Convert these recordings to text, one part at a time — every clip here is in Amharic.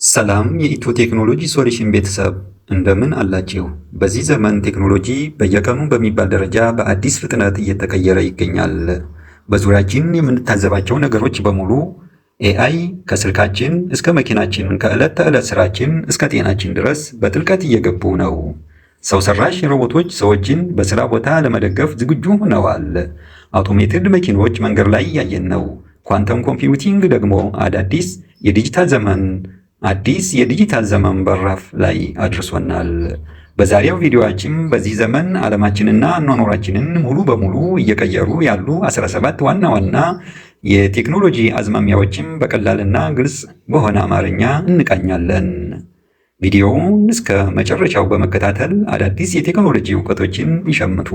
ሰላም የኢትዮ ቴክኖሎጂ ሶሉሽን ቤተሰብ፣ እንደምን አላችሁ? በዚህ ዘመን ቴክኖሎጂ በየቀኑ በሚባል ደረጃ በአዲስ ፍጥነት እየተቀየረ ይገኛል። በዙሪያችን የምንታዘባቸው ነገሮች በሙሉ AI ከስልካችን እስከ መኪናችን፣ ከዕለት ተዕለት ስራችን እስከ ጤናችን ድረስ በጥልቀት እየገቡ ነው። ሰው ሰራሽ ሮቦቶች ሰዎችን በስራ ቦታ ለመደገፍ ዝግጁ ሆነዋል። Automated መኪኖች መንገድ ላይ እያየን ነው። Quantum computing ደግሞ አዳዲስ የዲጂታል ዘመን አዲስ የዲጂታል ዘመን በራፍ ላይ አድርሶናል። በዛሬው ቪዲዮአችን በዚህ ዘመን ዓለማችንና አኗኗራችንን ሙሉ በሙሉ እየቀየሩ ያሉ 17 ዋና ዋና የቴክኖሎጂ አዝማሚያዎችን በቀላልና ግልጽ በሆነ አማርኛ እንቃኛለን። ቪዲዮውን እስከ መጨረሻው በመከታተል አዳዲስ የቴክኖሎጂ እውቀቶችን ይሸምቱ።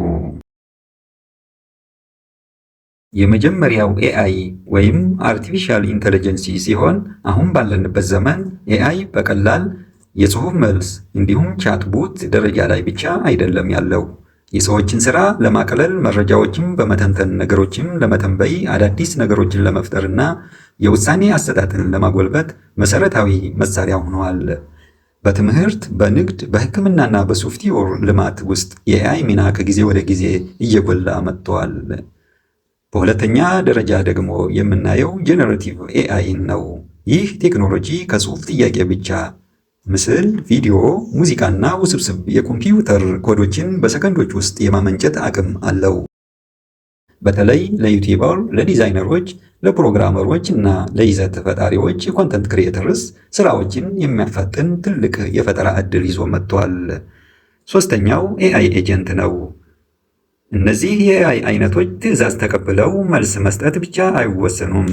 የመጀመሪያው AI ወይም artificial intelligence ሲሆን፣ አሁን ባለንበት ዘመን AI በቀላል የጽሁፍ መልስ እንዲሁም chatbot ደረጃ ላይ ብቻ አይደለም ያለው። የሰዎችን ስራ ለማቅለል፣ መረጃዎችን በመተንተን ነገሮችን ለመተንበይ፣ አዳዲስ ነገሮችን ለመፍጠርና የውሳኔ አሰጣጥን ለማጎልበት መሰረታዊ መሳሪያ ሆነዋል። በትምህርት፣ በንግድ፣ በሕክምናና በሶፍትዌር ልማት ውስጥ የ AI ሚና ከጊዜ ወደ ጊዜ እየጎላ መጥቷል። በሁለተኛ ደረጃ ደግሞ የምናየው generative AI ን ነው። ይህ ቴክኖሎጂ ከጽሁፍ ጥያቄ ብቻ ምስል፣ ቪዲዮ፣ ሙዚቃና ውስብስብ የኮምፒውተር ኮዶችን በሰከንዶች ውስጥ የማመንጨት አቅም አለው። በተለይ ለ YouTuber፣ ለዲዛይነሮች፣ ለፕሮግራመሮች እና ለይዘት ፈጣሪዎች የ content creators ስራዎችን የሚያፋጥን ትልቅ የፈጠራ ዕድል ይዞ መጥቷል። ሶስተኛው AI agent ነው። እነዚህ የ AI አይነቶች ትዕዛዝ ተቀብለው መልስ መስጠት ብቻ አይወሰኑም።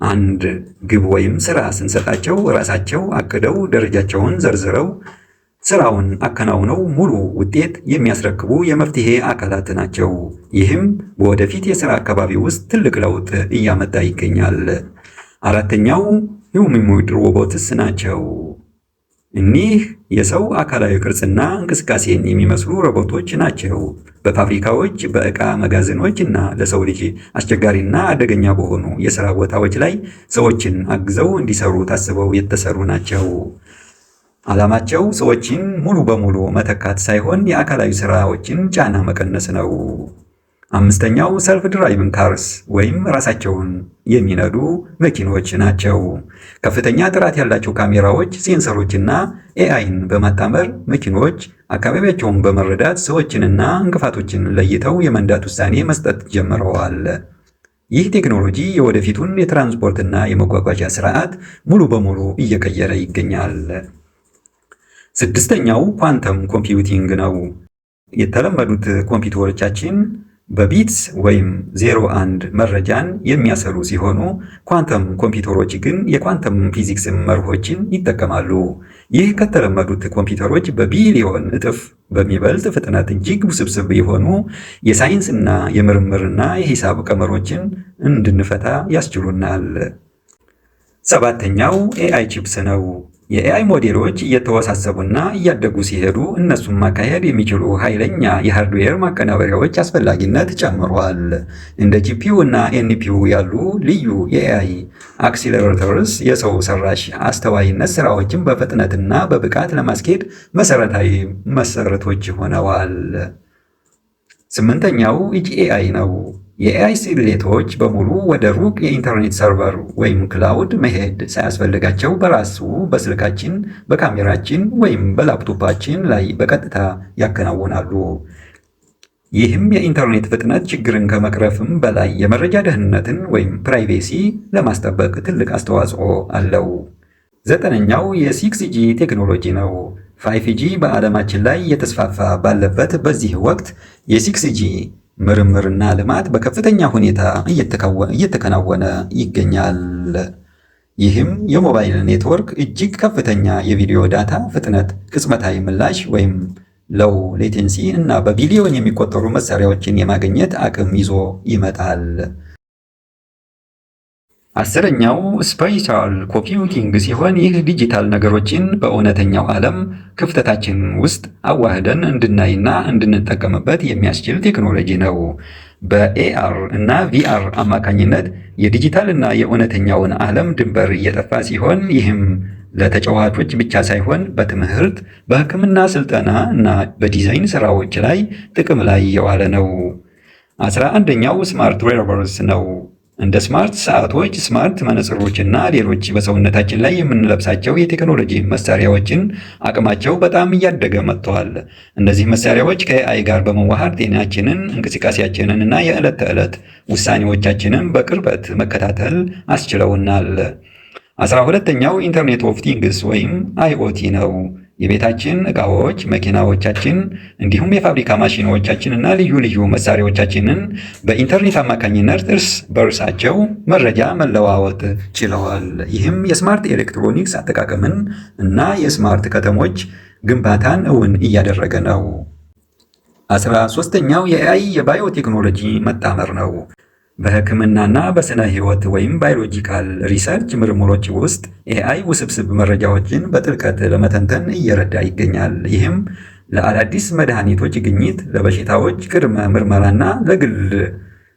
አንድ ግብ ወይም ስራ ስንሰጣቸው ራሳቸው አቅደው፣ ደረጃቸውን ዘርዝረው፣ ስራውን አከናውነው ሙሉ ውጤት የሚያስረክቡ የመፍትሄ አካላት ናቸው። ይህም በወደፊት የስራ አካባቢ ውስጥ ትልቅ ለውጥ እያመጣ ይገኛል። አራተኛው humanoid robots ናቸው። እኒህ የሰው አካላዊ ቅርጽና እንቅስቃሴን የሚመስሉ ሮቦቶች ናቸው። በፋብሪካዎች፣ በዕቃ መጋዘኖች እና ለሰው ልጅ አስቸጋሪና አደገኛ በሆኑ የሥራ ቦታዎች ላይ ሰዎችን አግዘው እንዲሰሩ ታስበው የተሰሩ ናቸው። ዓላማቸው ሰዎችን ሙሉ በሙሉ መተካት ሳይሆን የአካላዊ ስራዎችን ጫና መቀነስ ነው። አምስተኛው self driving cars ወይም ራሳቸውን የሚነዱ መኪኖች ናቸው። ከፍተኛ ጥራት ያላቸው ካሜራዎች፣ ሴንሰሮችና AI ን በማጣመር መኪኖች አካባቢያቸውን በመረዳት ሰዎችንና እንቅፋቶችን ለይተው የመንዳት ውሳኔ መስጠት ጀምረዋል። ይህ ቴክኖሎጂ የወደፊቱን የትራንስፖርትና የመጓጓዣ ስርዓት ሙሉ በሙሉ እየቀየረ ይገኛል። ስድስተኛው quantum computing ነው። የተለመዱት ኮምፒውተሮቻችን በ bits ወይም 01 መረጃን የሚያሰሉ ሲሆኑ፣ ኳንተም ኮምፒውተሮች ግን የኳንተም ፊዚክስ መርሆችን ይጠቀማሉ። ይህ ከተለመዱት ኮምፒውተሮች በቢሊዮን እጥፍ በሚበልጥ ፍጥነት እጅግ ውስብስብ የሆኑ የሳይንስና የምርምርና የሂሳብ ቀመሮችን እንድንፈታ ያስችሉናል። ሰባተኛው AI chips ነው። የ AI ሞዴሎች እየተወሳሰቡና እያደጉ ሲሄዱ እነሱን ማካሄድ የሚችሉ ኃይለኛ የ hardware ማቀናበሪያዎች አስፈላጊነት ጨምሯል። እንደ GPU እና NPU ያሉ ልዩ የ AI accelerators የሰው ሰራሽ አስተዋይነት ስራዎችን በፍጥነትና በብቃት ለማስኬድ መሰረታዊ መሰረቶች ሆነዋል። ስምንተኛው edge AI ነው። የ AI ስሌቶች በሙሉ ወደ ሩቅ የኢንተርኔት server ወይም cloud መሄድ ሳያስፈልጋቸው በራሱ በስልካችን፣ በካሜራችን ወይም በላፕቶፓችን ላይ በቀጥታ ያከናውናሉ። ይህም የኢንተርኔት ፍጥነት ችግርን ከመቅረፍም በላይ የመረጃ ደህንነትን ወይም privacy ለማስጠበቅ ትልቅ አስተዋጽኦ አለው። ዘጠነኛው የ 6G ቴክኖሎጂ ነው። 5G በዓለማችን ላይ እየተስፋፋ ባለበት በዚህ ወቅት የ 6G ምርምርና ልማት በከፍተኛ ሁኔታ እየተከናወነ ይገኛል። ይህም የሞባይል ኔትወርክ እጅግ ከፍተኛ የቪዲዮ data ፍጥነት፣ ቅጽበታዊ ምላሽ ወይም low latency እና በቢሊዮን የሚቆጠሩ መሳሪያዎችን የማግኘት አቅም ይዞ ይመጣል። 10ኛው spatial computing ሲሆን፣ ይህ ዲጂታል ነገሮችን በእውነተኛው ዓለም ክፍተታችን ውስጥ አዋህደን እንድናይና እንድንጠቀምበት የሚያስችል ቴክኖሎጂ ነው። በ AR እና VR አማካኝነት የዲጂታል እና የእውነተኛውን ዓለም ድንበር እየጠፋ ሲሆን፣ ይህም ለተጫዋቾች ብቻ ሳይሆን በትምህርት፣ በሕክምና ስልጠና እና በዲዛይን ስራዎች ላይ ጥቅም ላይ እየዋለ ነው። 11ኛው smart wearables ነው። እንደ smart ሰዓቶች፣ smart መነጽሮች እና ሌሎች በሰውነታችን ላይ የምንለብሳቸው የቴክኖሎጂ መሳሪያዎችን አቅማቸው በጣም እያደገ መጥተዋል። እነዚህ መሳሪያዎች ከ AI ጋር በመዋሃድ ጤናችንን፣ እንቅስቃሴያችንን እና የዕለት ተዕለት ውሳኔዎቻችንን በቅርበት መከታተል አስችለውናል። 12ኛው Internet of Things ወይም IoT ነው። የቤታችን ዕቃዎች፣ መኪናዎቻችን እንዲሁም የፋብሪካ ማሽኖቻችን እና ልዩ ልዩ መሳሪያዎቻችንን በኢንተርኔት አማካኝነት እርስ በእርሳቸው መረጃ መለዋወጥ ችለዋል። ይህም የ smart electronics አጠቃቀምን እና የ smart ከተሞች ግንባታን እውን እያደረገ ነው። 13ኛው የ AI የባዮቴክኖሎጂ መጣመር ነው። በሕክምናና በስነ ህይወት ወይም biological research ምርምሮች ውስጥ AI ውስብስብ መረጃዎችን በጥልቀት ለመተንተን እየረዳ ይገኛል። ይህም ለአዳዲስ መድኃኒቶች ግኝት፣ ለበሽታዎች ቅድመ ምርመራና ለግል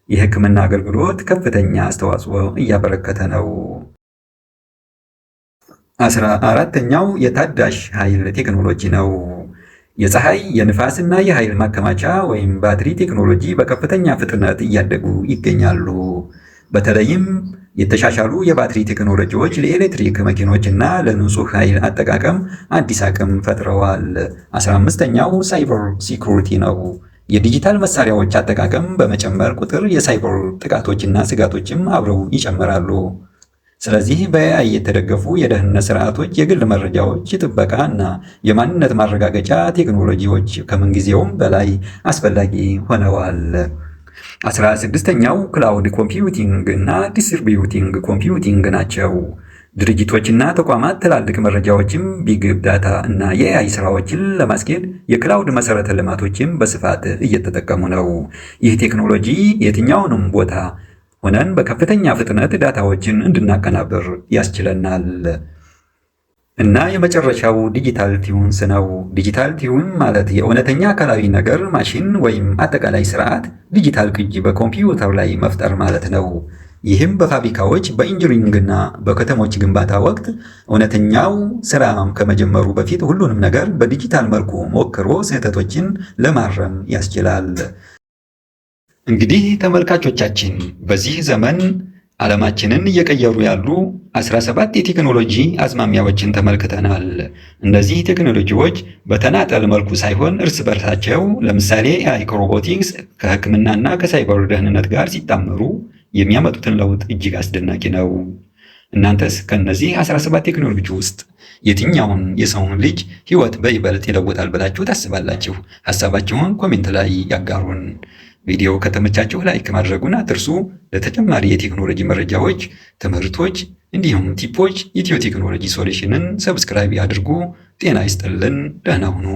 የሕክምና አገልግሎት ከፍተኛ አስተዋጽኦ እያበረከተ ነው። 14ኛው የታዳሽ ኃይል ቴክኖሎጂ ነው። የፀሐይ፣ የንፋስና የኃይል ማከማቻ ወይም ባትሪ ቴክኖሎጂ በከፍተኛ ፍጥነት እያደጉ ይገኛሉ። በተለይም የተሻሻሉ የባትሪ ቴክኖሎጂዎች ለኤሌክትሪክ መኪኖች እና ለንጹህ ኃይል አጠቃቀም አዲስ አቅም ፈጥረዋል። 15ኛው cyber security ነው። የዲጂታል መሳሪያዎች አጠቃቀም በመጨመር ቁጥር የሳይበር ጥቃቶችና ስጋቶችም አብረው ይጨምራሉ። ስለዚህ በ AI የተደገፉ የደህንነት ስርዓቶች፣ የግል መረጃዎች ጥበቃ እና የማንነት ማረጋገጫ ቴክኖሎጂዎች ከምንጊዜውም በላይ አስፈላጊ ሆነዋል። 16ኛው cloud computing እና distributing computing ናቸው። ድርጅቶችና ተቋማት ትላልቅ መረጃዎችን፣ big data እና የ AI ስራዎችን ለማስኬድ የ cloud መሰረተ ልማቶችን በስፋት እየተጠቀሙ ነው። ይህ ቴክኖሎጂ የትኛውንም ቦታ ሆነን በከፍተኛ ፍጥነት ዳታዎችን እንድናቀናብር ያስችለናል። እና የመጨረሻው digital twins ነው። Digital twin ማለት የእውነተኛ አካላዊ ነገር፣ ማሽን ወይም አጠቃላይ ስርዓት ዲጂታል ቅጂ በኮምፒውተር ላይ መፍጠር ማለት ነው። ይህም በፋብሪካዎች፣ በ engineering እና በከተሞች ግንባታ ወቅት እውነተኛው ስራ ከመጀመሩ በፊት ሁሉንም ነገር በዲጂታል መልኩ ሞክሮ ስህተቶችን ለማረም ያስችላል። እንግዲህ ተመልካቾቻችን፣ በዚህ ዘመን ዓለማችንን እየቀየሩ ያሉ 17 የቴክኖሎጂ አዝማሚያዎችን ተመልክተናል። እነዚህ ቴክኖሎጂዎች በተናጠል መልኩ ሳይሆን እርስ በርሳቸው፣ ለምሳሌ AI ከሮቦቲክስ፣ ከሕክምናና ከሳይበር ደህንነት ጋር ሲጣመሩ የሚያመጡትን ለውጥ እጅግ አስደናቂ ነው። እናንተስ ከእነዚህ 17 ቴክኖሎጂ ውስጥ የትኛውን የሰውን ልጅ ሕይወት በይበልጥ ይለውጣል ብላችሁ ታስባላችሁ? ሀሳባችሁን comment ላይ ያጋሩን። ቪዲዮ ከተመቻችሁ like ማድረጉን አትርሱ። ለተጨማሪ የቴክኖሎጂ መረጃዎች፣ ትምህርቶች እንዲሁም tip ኦች ኢትዮ ቴክኖሎጂ ሶሉሽንን subscribe ያድርጉ። ጤና ይስጥልን። ደህና ሁኑ።